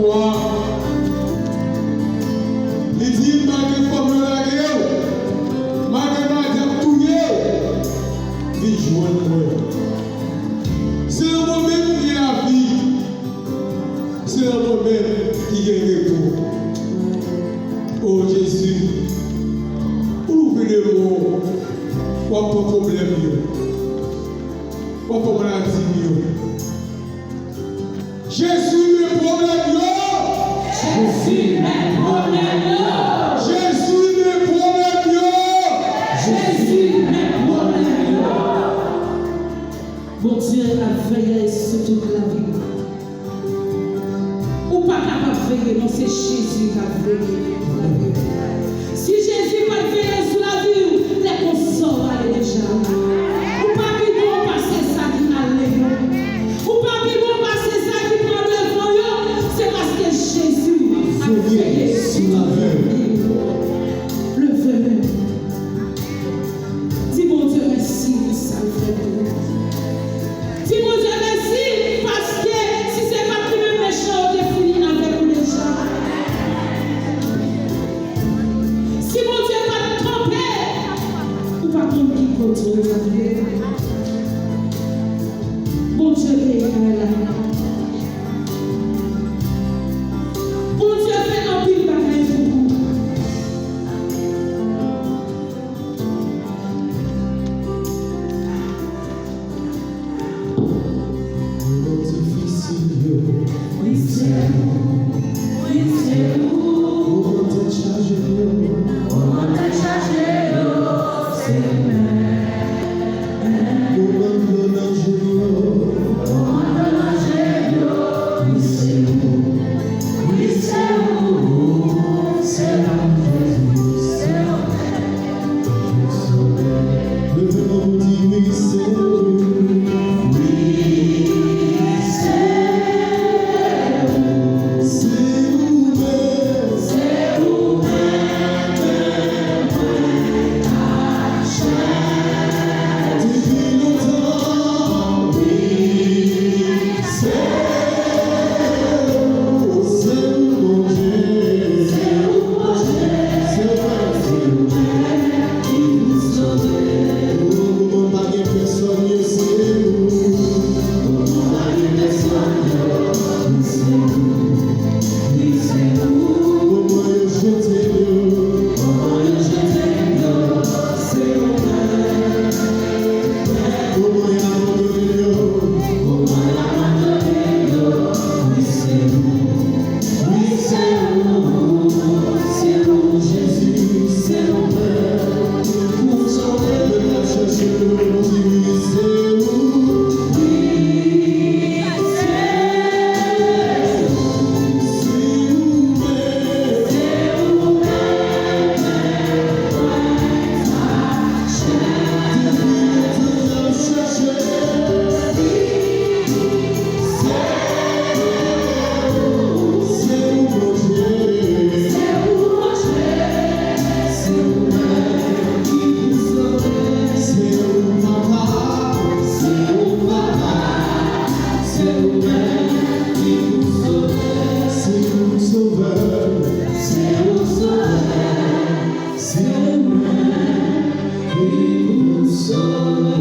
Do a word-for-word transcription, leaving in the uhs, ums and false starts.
Li di, malgre fanm yo lage w, malgre madanm touye w, vin jwenn mwen. Se nan mwen menm ki gen lavi, se nan mwen menm ki gen repo. O Jezi, ou louvri de mo, w ap pran pwoblèm yo, w ap pran maladi m yo. Jezi men pwoblèm yo. Jezi men pwoblèm yo. Jezi men pwoblèm yo. Jezi men pwoblèm yo. Bondye ap veye sou tout lavi. Ou pa kapab veye, non, se Jezi k ap veye. Si Jezi pa t veye sou lavi w, lè konsa w ale deja. Ou pa pi bon pase sa ki ale yo. Ou pa pi bon pase sa ki pran devan yo. Se paske Jezi ap veye sou lavi w. Leve men w. Di Bondye mèsi pou sa l fè pou ou. Di Bondye mèsi, paske si se pa t li menm, mechan yo te fini avèk ou deja. Si Bondye pa t kanpe, ou pa konn ki kote w ta rive. Bondye peye kay la. Bondye fè anpil bagay pou ou. Moman difisil yo, wi, se ou. Wi, se ou. Moman tèt chaje yo, moman tèt chaje yo, se ou menm. Moman dlo nan je yo, moman dlo nan je yo, wi, se ou. Wi, se ou. Se ou, Jezi, se ou. Leve men w pou di, wi, se ou. Wi, se ou. Se ou menm. Se ou menm. Depi lontan, wi, se ou, se ou, Bondye. Se ou, Bondye. Se ou, se ou. Ki pou sove. Pou mwen pa gen pèsonn, se ou. Pou mwen pa gen pèsonn, se ou. Wi, se ou. Moman yo jete yo. Moman yo jete yo. Se ou menm. Moman yo abandone yo. Moman yo abandone yo. Wi, se ou. Wi, se ou. Se ou, Jezi, se ou menm. Pou sove, leve tèt chaje yo, di wi, se ou. Wi, se ou. Se ou menm. Se ou Sovè, se ou Sovè, se ou menm ki pou sove.